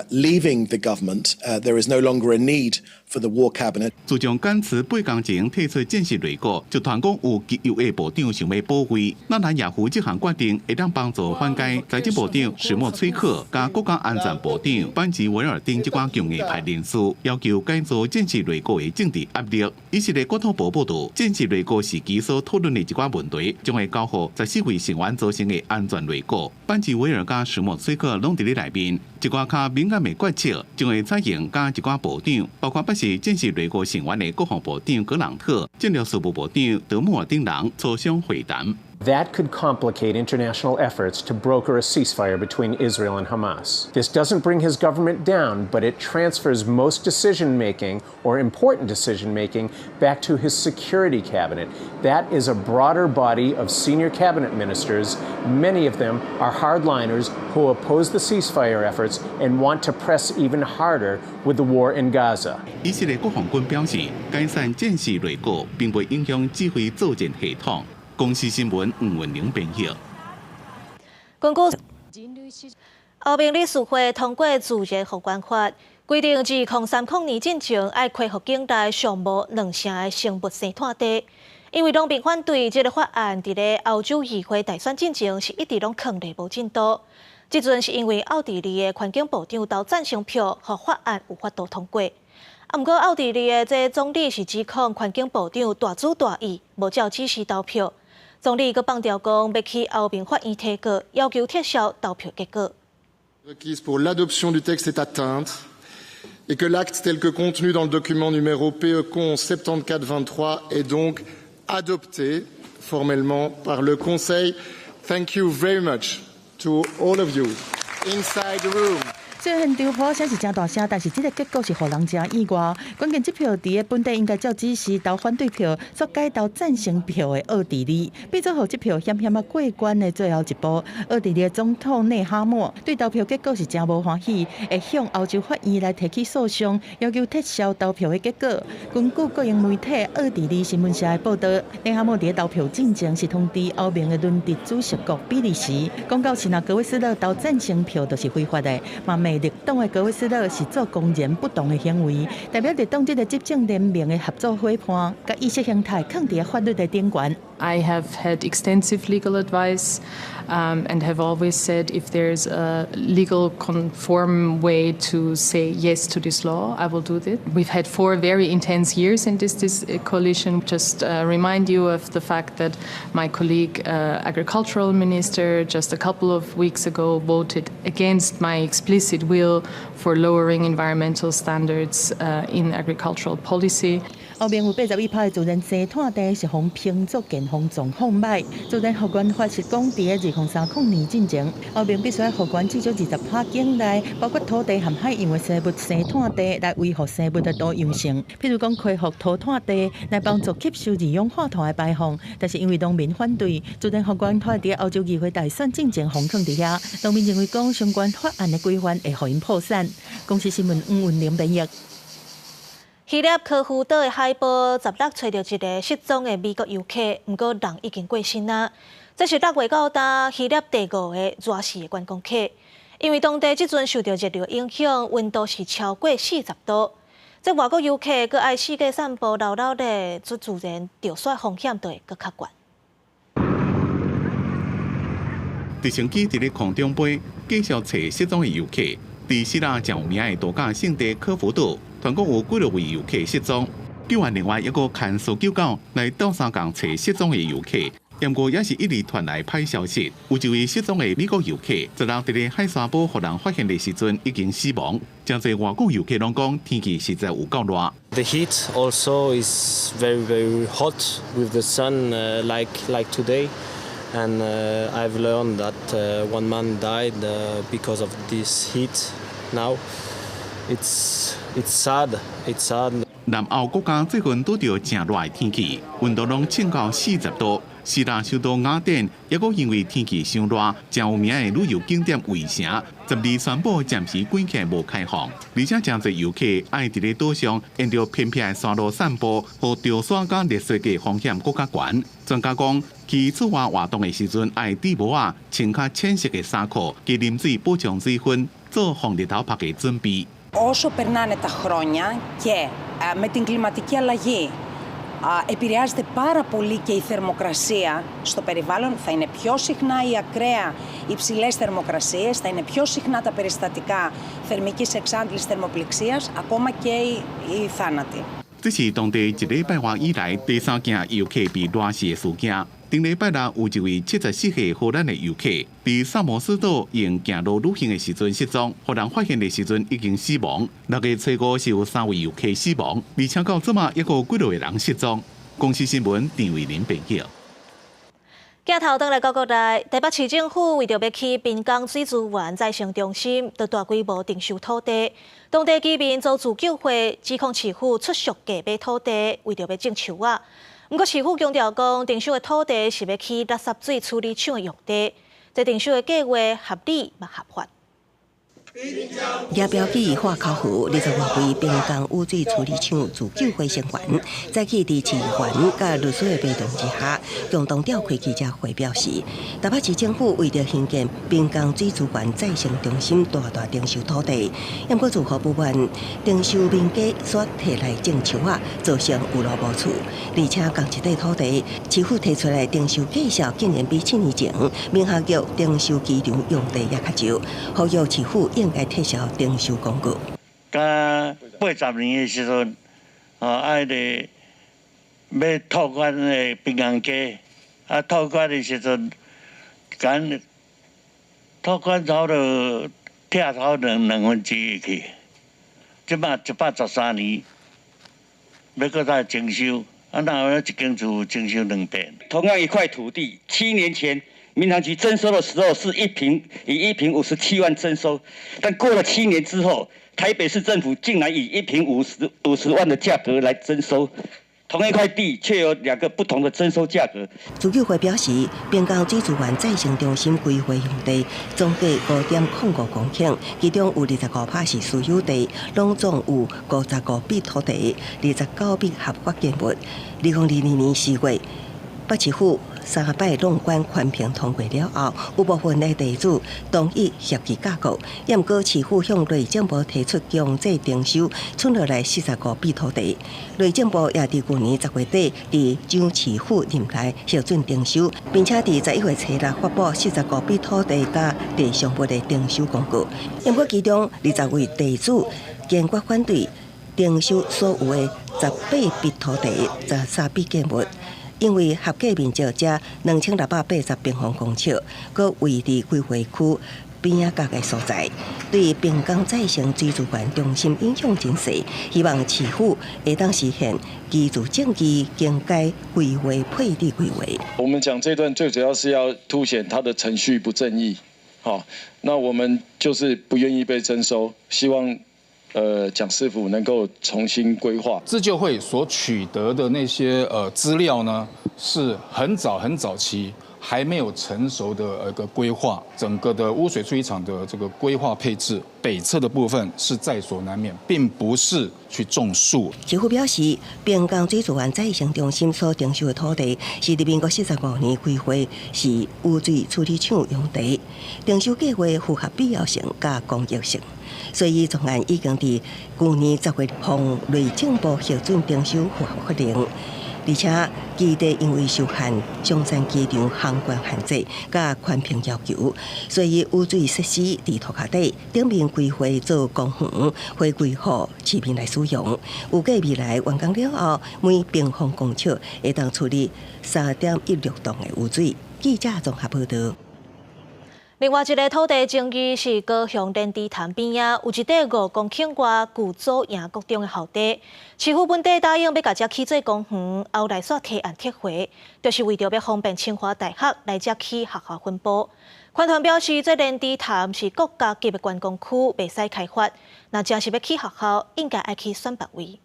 Speaker 23: leaving the government, there is no longer a need for the war cabinet.
Speaker 22: 自從甘茨八工前退出戰時內閣，就傳講有極右的部長想欲補位。納坦雅胡這項決定會當幫助緩解財政部長史莫崔克佮國家安全部長班吉維爾等這寡強硬派人士要求改組戰時內閣的政治壓力。以色列國土部報道，戰時內閣時期所討論的一寡問題，將會交予14位成員組成的安全內閣。班吉維爾佮史莫崔克攏佇咧內面，一寡較敏感的決策將會採用佮一寡部長，包括不是戰時內閣成員的國防部長格朗特、戰略事務部長德莫爾等人磋商會談。
Speaker 24: That could complicate international efforts to broker a ceasefire between Israel and Hamas. This doesn't bring his government down, but it transfers most decision making or important decision making back to his security cabinet. That is a broader body of senior cabinet ministers. Many of them are hardliners who oppose the ceasefire efforts and want to press even harder with the war in Gaza.
Speaker 22: 以色列國防軍表示，解散戰時內閣並袂影響指揮作戰系統。公視新聞吳文玲編譯。
Speaker 1: 根據歐盟理事會通過自然復原法，規定2030年進前愛恢復境內上無兩成的生物生態地。因為兩邊反對這个法案，佇咧歐洲議會大選進前是一直攏囥咧無進度。這陣是因為奧地利的環境部長投贊成票，予法案有法度通過。啊，毋過奧地利的這總理是指控環境部長大主大意，無照指示投票。總理閣放調講，欲去歐盟法院提告，要求撤銷投票結果。
Speaker 25: Requise pour l'adoption du texte est atteinte et que l'acte tel que contenu dans le document numéro PE-CON 74-23 est donc adopté formellement par le Conseil. Thank you very much to all of you inside the room.
Speaker 13: 雖然現場呼聲是誠大聲，但是這个結果是予人誠意外。關鍵這票佇咧本底應該照指示投反對票，煞改投贊成票的奧地利，變做予這票險險仔過關的最後一步。奧地利的總統內哈默對投票結果是誠無歡喜，會向歐洲法院來提起訴訟，要求撤銷投票的結果。根據國營媒體奧地利新聞社的報導，內哈默佇咧投票進前是通知歐盟的輪值主席國比利時，講到是若格威斯勒投贊成票就是非法的，嘛罵綠黨的格威斯勒是做公然不當的行為，代表綠黨這个執政聯盟的合作夥伴，佮意識形態囥佇咧法律的頂懸。
Speaker 2: I have had extensive legal advice and have always said if there's a legal conform way to say yes to this law, I will do that. We've had 4 very intense years in this coalition. Just remind you of the fact that my colleague, agricultural minister, just a couple of weeks ago voted against my explicit will for lowering environmental standards in agricultural policy.
Speaker 13: 歐盟有81%的自然生炭地是予耕作健康狀況䆀。自然復原法是講，佇2030年進前，歐盟必須愛復原至少20%境內，包括土地和海洋的生物生炭地來維護生物的多樣性。譬如講，恢復塗炭地來幫助吸收二氧化碳的排放。但是因為農民反對，自然復原法佇歐洲議會大選進前封囥佇遐。農民認為講相關法案的規範會予𪜶破產。公視新聞黃雲玲編譯。
Speaker 1: 希臘科孚島的海埔16揣著一个失蹤的美國遊客，毋過人已經過身啊。這是6月到今希臘第五個熱死的觀光客，因為當地這陣受著熱流影響，溫度是超過40度。這外國遊客閣愛四界散步，流流咧，這自然著雪風險就會閣較懸。
Speaker 22: 直升機佇咧空中飛，繼續揣失蹤的遊客。佇希臘誠有名的度假勝地科孚島。傳講有幾落位遊客失蹤，救援人員猶閣牽搜救狗來鬥相共揣失蹤的遊客，毋過也是一直傳來歹消息，有一位失蹤的美國遊客，昨日佇咧海沙埔予人發現的時陣已經死亡。誠濟外國遊客攏講天氣實在有夠熱。
Speaker 4: The heat also is very very hot with the sun like today, and I've learned that one man died because of this heat now. It's sad. It's sad.
Speaker 22: 南歐國家最近拄著誠熱的天氣，溫度攏衝到40度。希臘首都雅典，猶閣因為天氣傷熱，誠有名的旅遊景點衛城，12宣布暫時關起來無開放，而且誠濟遊客愛佇咧島上沿著偏僻的山路散步，予著雪佮熱衰竭風險閣較懸。專家講，去出外活動的時陣，愛戴帽仔，穿較淺色的衫褲，加啉水補充水分，做防日頭曝的準備。
Speaker 8: Όσο περνάνε τα χρόνια και με την κλιματική αλλαγή επηρεάζεται πάρα πολύ και η θερμοκρασία στο περιβάλλον, θα είναι πιο συχνά οι ακραία υψηλές θερμοκρασίες, θα είναι πιο συχνά τα περιστατικά θερμικής εξάντλησης θερμοπληξίας, ακόμα και οι θάνατοι.
Speaker 22: 這是當地一禮拜外以來第三件遊客被熱死的事件。頂禮拜六有一位74歲荷蘭的遊客，佇薩摩斯島用行路旅行的時陣失蹤，予人發現的時陣已經死亡。6月初五是有三位遊客死亡，而且到這馬猶閣幾落個人失蹤。公視新聞陳慧琳編譯。
Speaker 1: 鏡頭轉來到國內，台北市政府為著欲起濱江水資源再生中心，就大規模徵收土地。當地居民組自救會指控市府出俗價買土地，為著欲種樹仔。毋過市府強調講，徵收的土地是欲起垃圾水處理廠的用地，這徵收的計畫合理嘛合法。
Speaker 9: 也標記化口湖20外位濱江污水處理廠自救會成員，早起佇市議員佮律師的陪同之下，共同召開記者會，表示，台北市政府為著興建濱江水資源再生中心，大大徵收土地，毋過住戶不滿徵收民家煞提來種樹仔，造成有路無厝，而且仝一塊土地，市府提出來徵收價數竟然比7年前民航局徵收機場用地猶較少，呼籲市府應該撤銷徵收公告。
Speaker 10: 佮80年的時陣，哦，愛咧欲拓寬的濱江街，啊，拓寬的時陣，共拓寬差不多拆差兩分之一去。這馬113年，欲閣再徵收，啊，哪有一間厝徵收兩遍？
Speaker 26: 同樣一塊土地，7年前，民航局徵收的時候是一坪以一坪57萬徵收，但過了七年之後，台北市政府竟然以一坪50萬的價格來徵收，同一塊地卻有兩個不同的徵收價格。
Speaker 9: 自救會表示，濱江水資源再生中心規劃用地總計5.05公頃，其中有25%是私有地，攏總有55筆土地，29筆合法建物。2022年4月，北市府三擺攏管環評通過了後，有部分的地主同意協議架構，也毋過市府向內政部提出強制徵收，剩落來45筆土地。內政部也佇舊年10月底，佇蔣市府任內核准徵收，並且佇11月初六發布45筆土地佮地上物的徵收公告。毋過其中20位地主堅決反對徵收所有的18筆土地、13筆建物。因為合計面積才2680平方公尺，閣位佇規劃區邊仔角的所在，對濱江再生水資源中心影響真細。希望市府會當實現居住正義更改規劃配置規劃。
Speaker 3: 我們講這段最主要是要凸顯它的程序不正義，好，那我們就是不願意被徵收，希望蔣市府能夠重新規劃。
Speaker 6: 自救會所取得的那些資料呢，是很早很早期還沒有成熟的一個規劃，整個的污水處理廠的這個規劃配置，北側的部分是在所難免，並不是去種樹。
Speaker 9: 市府表示，濱江水資源再生中心所徵收的土地是佇民國45年規劃是污水處理廠用地，徵收計劃符合必要性佮公益性。所以，專案已經佇舊年10月予內政部核准徵收符合法令，而且基地因為受限松山機場航權限制佮環評要求，所以污水設施佇塗跤底頂面規劃做公園，回歸予市民來使用。預計未來完工了後，每平方公尺會當處理3.16噸的污水。記者綜合報導。
Speaker 1: 另外一个土地爭議是高雄蓮池潭邊仔，有一塊5公頃外舊左營國中的校地，市府本底答應欲共遮起做公園，後來煞提案撤回，就是為著欲方便清華大學來遮起學校分部。環團表示，這蓮池潭是國家級的觀光區，袂使開發。若真是欲起學校，應該愛去選別位。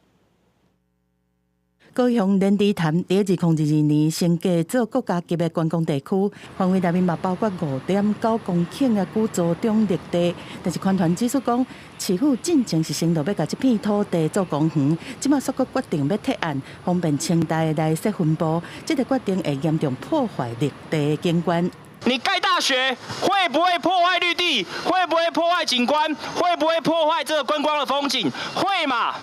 Speaker 13: 高雄蓮池潭佇2022年升格做國家級的觀光地區，範圍內面嘛包括5.9公頃的古左中綠地。但是環團指出講，市府進前是承諾欲共這片土地做公園，這馬煞閣決定欲撤案，方便清大來設分部，這个決定會嚴重破壞綠地景觀。
Speaker 7: 你蓋大學會不會破壞綠地？會不會破壞景觀？會不會破壞這個觀光的風景？會嘛？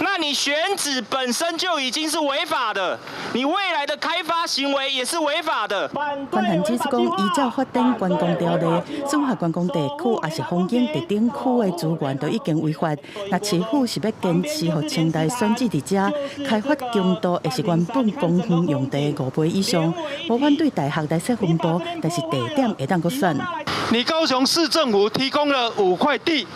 Speaker 7: 那你選址本身就已經是違法的，你未來的開發行為也是違法的。
Speaker 13: 環團指出講，依照發展觀光條例，綜合觀光地區抑是風景特定區的資源都已經違法。若市府是欲堅持予清大選址佇遮開發強度，會是原本公園用地5倍以上。無反對大學來設分部，但是地點會當閣選。
Speaker 11: 你高雄市政府提供了5塊地。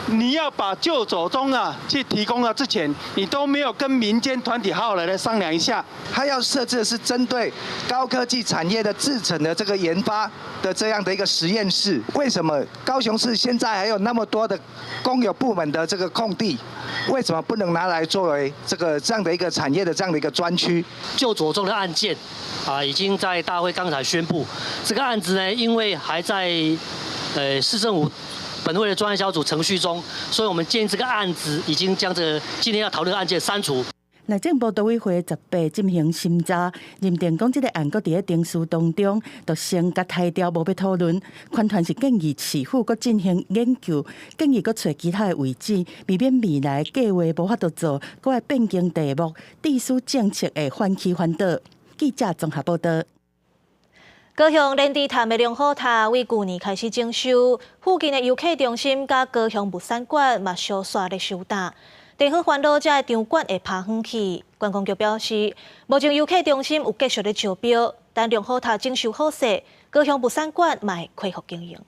Speaker 11: 你要把舊左中啊去提供了之前，你都沒有跟民間團體好好來商量一下。
Speaker 12: 他要設置的是針對高科技產業的製程的這個研發的這樣的一個實驗室。為什麼高雄市現在還有那麼多的公有部門的這個空地？為什麼不能拿來作為這個這樣的一個產業的這樣的一個專區？
Speaker 16: 舊左中的案件啊，已經在大會剛才宣布，這個案子呢，因為還在市政府本會的專案小組程序中，所以我們建議這個案子已經將這個今天要討論的案件刪除。
Speaker 13: 內政部都委會18進行審查，認定講這个案閣佇咧程序當中，就先共刣掉，無欲討論。環團是建議市府閣進行研究，建議閣揣其他的位置，避免未來計劃無法度做，閣愛變更題目，致使政策會反起反倒。記者綜合報導。
Speaker 1: 高雄蓮池潭的龍虎塔為舊年開始整修，附近的遊客中心佮高雄物産館嘛相紲咧收擔。地方煩惱這个場館會拍遠去，觀光局表示，目前遊客中心有繼續咧招標，等龍虎塔整修好勢，高雄物産館嘛會恢復經營。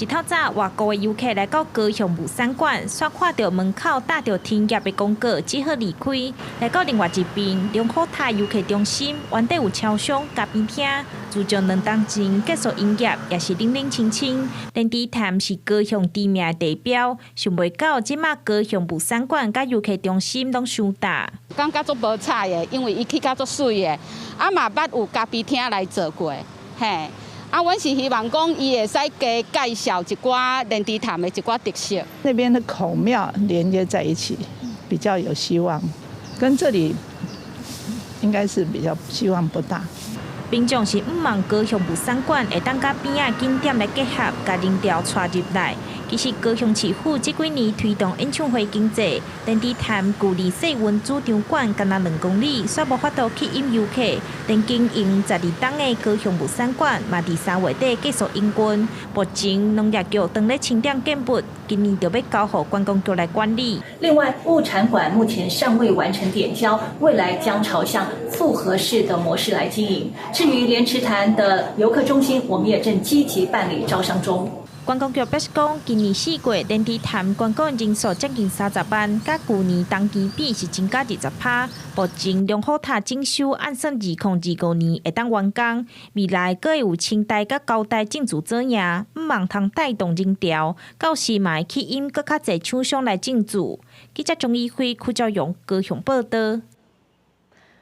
Speaker 27: 一透早，外國的遊客來到高雄物産館，煞看著門口貼著停業的公告，只好離開。來到另外一邊，龍虎塔遊客中心，原底有超商、咖啡廳，自從2冬前結束營業，也是冷冷清清。蓮池潭是高雄知名的地標，想袂到這馬高雄物産館佮遊客中心攏收擔。
Speaker 28: 感覺足無彩的，因為伊起甲足媠的，啊嘛捌有咖啡廳來做過，嘿。啊，阮是希望講伊會使加介紹一寡蓮池潭的一寡特色。
Speaker 29: 那邊的孔廟連接在一起，比較有希望。跟這裡
Speaker 5: 應該是比較希望不大。
Speaker 27: 民眾是向望高雄物產館會當佮邊仔景點來結合，共人潮帶入來。其實高雄市府這幾年推動演唱會經濟，連池潭距離世運主場館干焦2公里，煞無法度吸引遊客。連經營12冬的高雄物產館嘛，佇3月底結束營運。目前農業局正咧清點建物，今年就欲交予觀光局來管理。
Speaker 14: 另外，物產館目前尚未完成點交，未來將朝向複合式的模式來經營。至於蓮池潭的遊客中心，我們也正積極辦理招商中。
Speaker 27: 觀光局表示講，今年4月蓮池潭觀光人數將近30萬，佮舊年同期比是增加20%。目前龍虎塔整修按算2025年會當完工，未來閣會有清大佮交大進駐做營，向望通帶動人潮，到時嘛會吸引閣較濟廠商來進駐。記者鍾怡輝、柯昭勇高雄報導。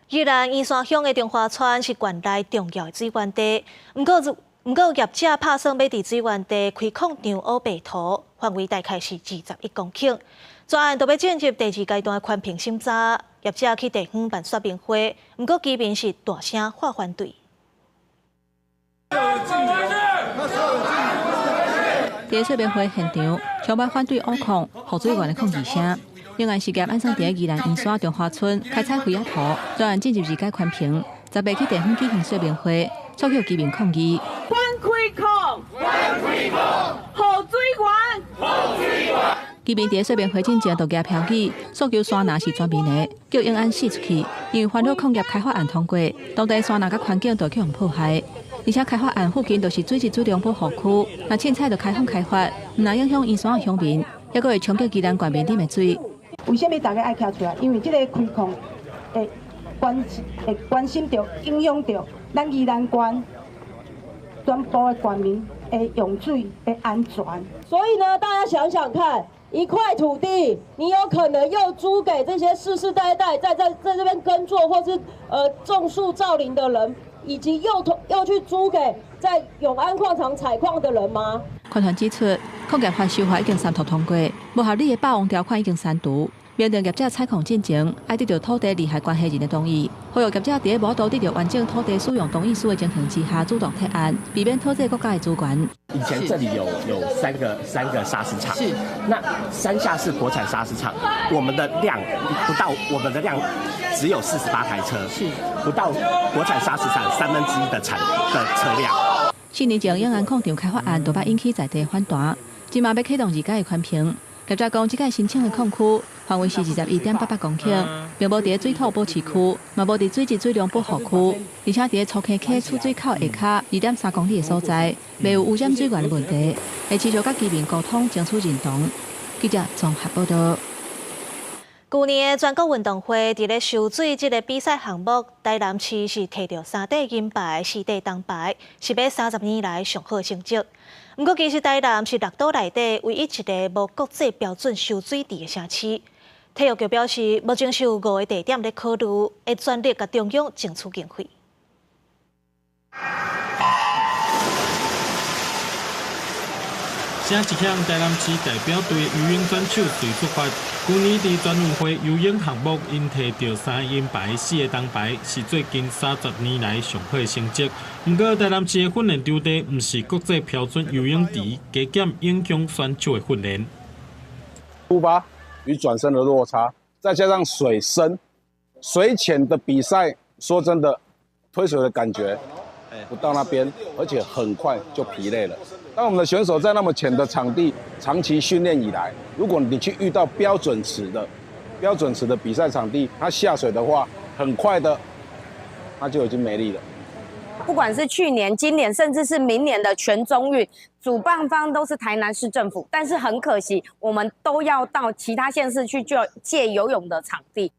Speaker 1: 宜蘭員山鄉的中華村是縣內重要的水源地，毋過業者拍算欲佇水源地開礦場烏白塗，範圍大概是21公頃。專案都欲進入第二階段的環評審查，業者去地方辦說明會，毋過居民是大聲喊反對。
Speaker 15: 佇說明會現場，充滿反對挖礦、予水源的抗議聲。永安實業按算佇宜蘭員山中華村開採菲仔塗，專案進入二階環評，10日去地方舉行說明會，觸及居民抗議。
Speaker 17: 反開礦，反開礦，予水源，予水源。
Speaker 15: 居民佇說明會進前就舉標語，訴求山林是全民的，叫永安釋出去，因為環保礦業開發案通過，當地山林佮環境都予予破壞，而且開發案附近就是水質水量保護區，若凊彩就開放開發，毋但影響員山鄉民，猶閣會衝擊宜蘭縣面頂的水。
Speaker 18: 為啥物大家愛徛出來？因為這个開礦會關心著、影響著咱宜蘭縣全部的縣民的用水的安全。
Speaker 19: 所以呢，大家想想看，一塊土地，你有可能又租給這些世世代代在這邊耕作或是種樹造林的人，以及又去租給在永安礦場採礦的人嗎？
Speaker 15: 環團指出，礦業法修法已經三讀通過，無合理的霸王條款已經刪除。面對業者採礦進前，愛得著土地利害關係人的同意，呼籲業者佇無得著完整土地使用同意書的情形之下，主動提案，避免拖累國家的資源。
Speaker 20: 以前這裡有三個砂石場，是那山下是國產砂石場，我們的量不到，我們的量只有48台車，是不到國產砂石場1/3的產的車輛。
Speaker 15: 4年前，永安礦場開發案就捌引起在地反彈，這馬欲啟動二階的環評。業者講，這擺申請的礦區範圍是21.88公頃，並無佇水土保持區，嘛無佇水質水量保護區，而且佇粗坑溪出水口下跤2.3公里的所在，未有污染水源的問題，會持續佮居民溝通，爭取認同。記者綜合報導。
Speaker 1: 舊年的全國運動會，佇咧游水這个比賽項目，台南市是摕著三塊銀牌、四塊銅牌，是欲30年來上好成績。毋過，其實台南是六都內底唯一一个無國際標準游水池的城市。體育局表示，目前是有五个地點咧考慮，會全力共中央爭取經費。
Speaker 21: 聲一響，台南市代表隊游泳選手隨出發。舊年佇全運會游泳項目，𪜶摕著三銀牌、四个銅牌，是最近30年來上好的成績。毋過，台南市的訓練場地毋是國際標準游泳池，加減影響選手的訓練。
Speaker 29: 出發與轉身的落差，再加上水深、水淺的比賽，說真的，推水的感覺不到那邊，而且很快就疲累了。當我們的選手在那麼淺的場地長期訓練以來，如果你去遇到標準池的比賽場地，他下水的話，很快的，他就已經沒力了。
Speaker 30: 不管是去年、今年，甚至是明年的全中運，主辦方都是台南市政府，但是很可惜，我們都要到其他縣市去借游泳的場地。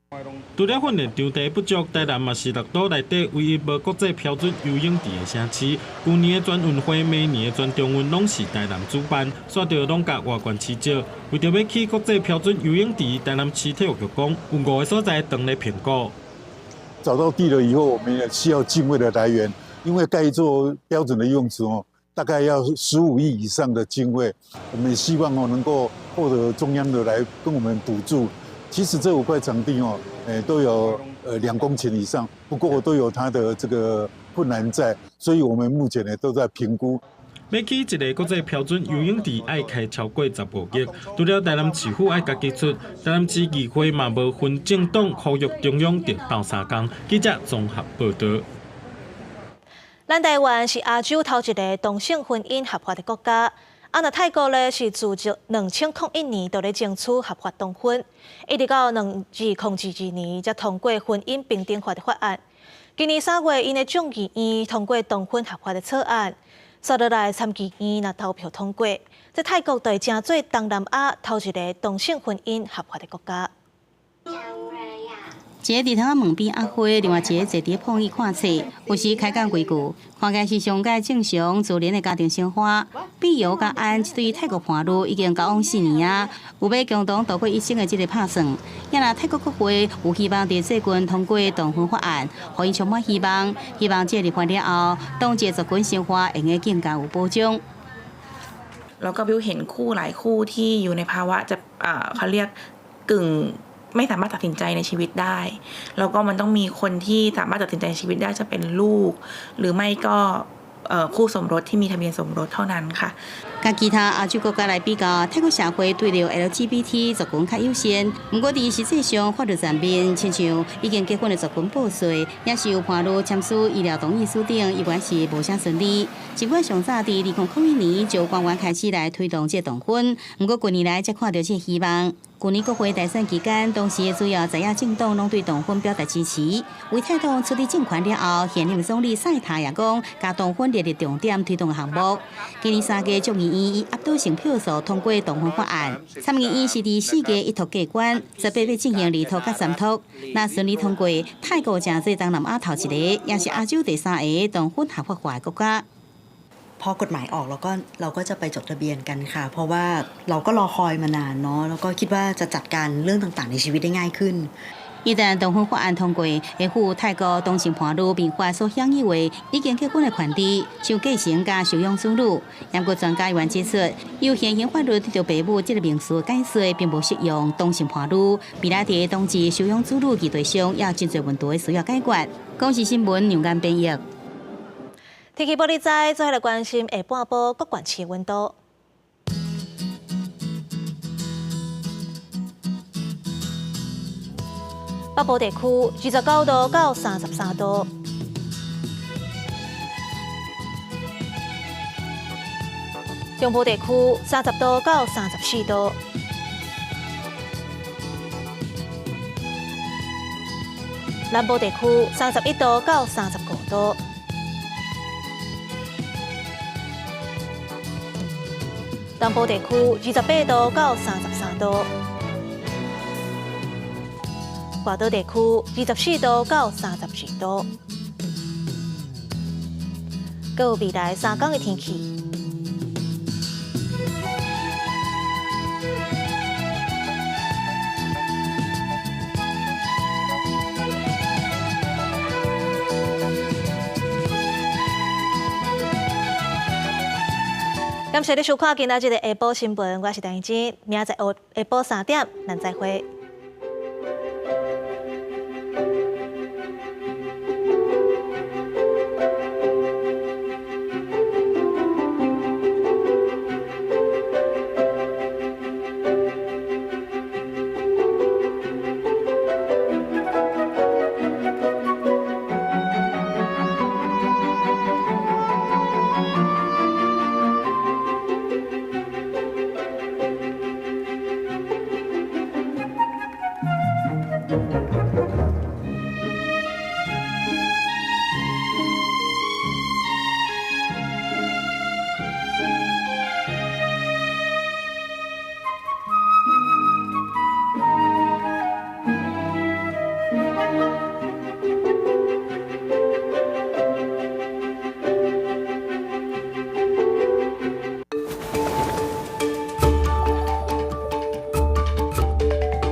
Speaker 21: 除了訓練場地不足，台南嘛是六都內底唯一無國際標準游泳池的城市。舊年的全運會、明年的全中運攏是台南主辦，煞著攏共外縣市借。為著欲起國際標準游泳池，台南市體育局講有五个所在正咧評估。
Speaker 31: 找到地了以後，我們也需要經費的來源，因為蓋一座標準的游泳池哦，大概要15億以上的經費，我們也希望哦能夠獲得中央的來跟我們補助。其實這五塊場地哦，都有2公頃以上，不過都有它的這個困難在，所以我們目前呢都在評估。
Speaker 21: 欲起一个國際標準游泳池，愛開超過15億，除了台南市府愛家己出，台南市議會嘛無分政黨，呼籲中央著鬥相共。記者綜合報導。
Speaker 1: 咱台灣是亞洲頭一个同性婚姻合法的國家，啊，若泰國咧是自2001年就咧爭取合法同婚，一直到2022年才通過婚姻平等法的法案。今年3月，𪜶的眾議院通過同婚合法的草案。煞落來參議院若投票通過，這泰國就會成做東南亞頭一个同性婚姻合法的國家。
Speaker 2: 一个佇窗仔門邊壓花，另外一个坐佇碰椅看冊，有時開講幾句，看起來是上蓋正常自然的家庭生活。碧瑤佮安這對泰國伴侶已經交往4年啊，有欲共同度過一生的這个拍算。也若泰國國會有希望佇最近通過同婚法案，予𪜶充滿希望，希望這個立法了後，同志族群生活會用更加有保障。
Speaker 3: แล้วก็บิวเห็นคู่หลายคู่ที่อยู่ในภาวะจะเขาเรียกกึ่งไม่สามารถตัดสินใจในชีวิตได้แล้วก็มันต้องมีคนที่สามารถตัดสินใจในชีวิตได้จะเป็นลูกหรือไม่ก็คู่สมรสที่มีทะเบียนสมรสเท่านั้นค่ะ
Speaker 2: 佮其他亞洲國家來比較，泰國社會對著 LGBT 族群較友善。毋過佇實際上法律層面，親像已經結婚的族群報稅，也是有伴侶簽署醫療同意書等，依然是無啥順利。儘管上早佇2001年就官員開始來推動這個同婚，毋過近年來才看著這個希望。去年國會大選期間，當時的主要在野政黨攏對同婚表達支持。為泰黨取得政權了後，現任總理賽塔也講，共同婚列入重點推動項目。今年3月，眾議院以壓倒性票數通過同婚法案，參議院是佇4月一讀過關，18月進行二讀佮三讀。若順利通過，泰國成做東南亞頭一个，也是亞洲第三个同婚合法化的國家。
Speaker 4: พอกฎหมายออกเราก็เราก็จะไปจดทะเบียนกันค่ะเพราะว่าเราก็รอคอยมานานเนาะแล้วก็คิดว่าจะจัดการเรื่องต่างๆในชีวิตได้ง่ายขึ้น
Speaker 2: 一旦同婚法案通過，會賦予泰國同性伴侶民法所享有的已經結婚的權利，像繼承佮收養子女。不過專家原指出，由現行法律對著爸母這个名詞解釋，並無適用同性伴侶。未來佇同志收養子女議題上，也有真濟問題需要解決。公視新聞楊岩編譯。
Speaker 1: 天氣報你知，做伙來關心下半晡各縣市溫度。北部地區29度到33度，中部地區30度到34度，南部地區31度到35度，東部地區28度到33度。外島地區24度到32度，閣有未來3天的天氣。感謝你收看今仔日的下晡新聞，我是陳怡靜，明仔載下晡3點，咱再會。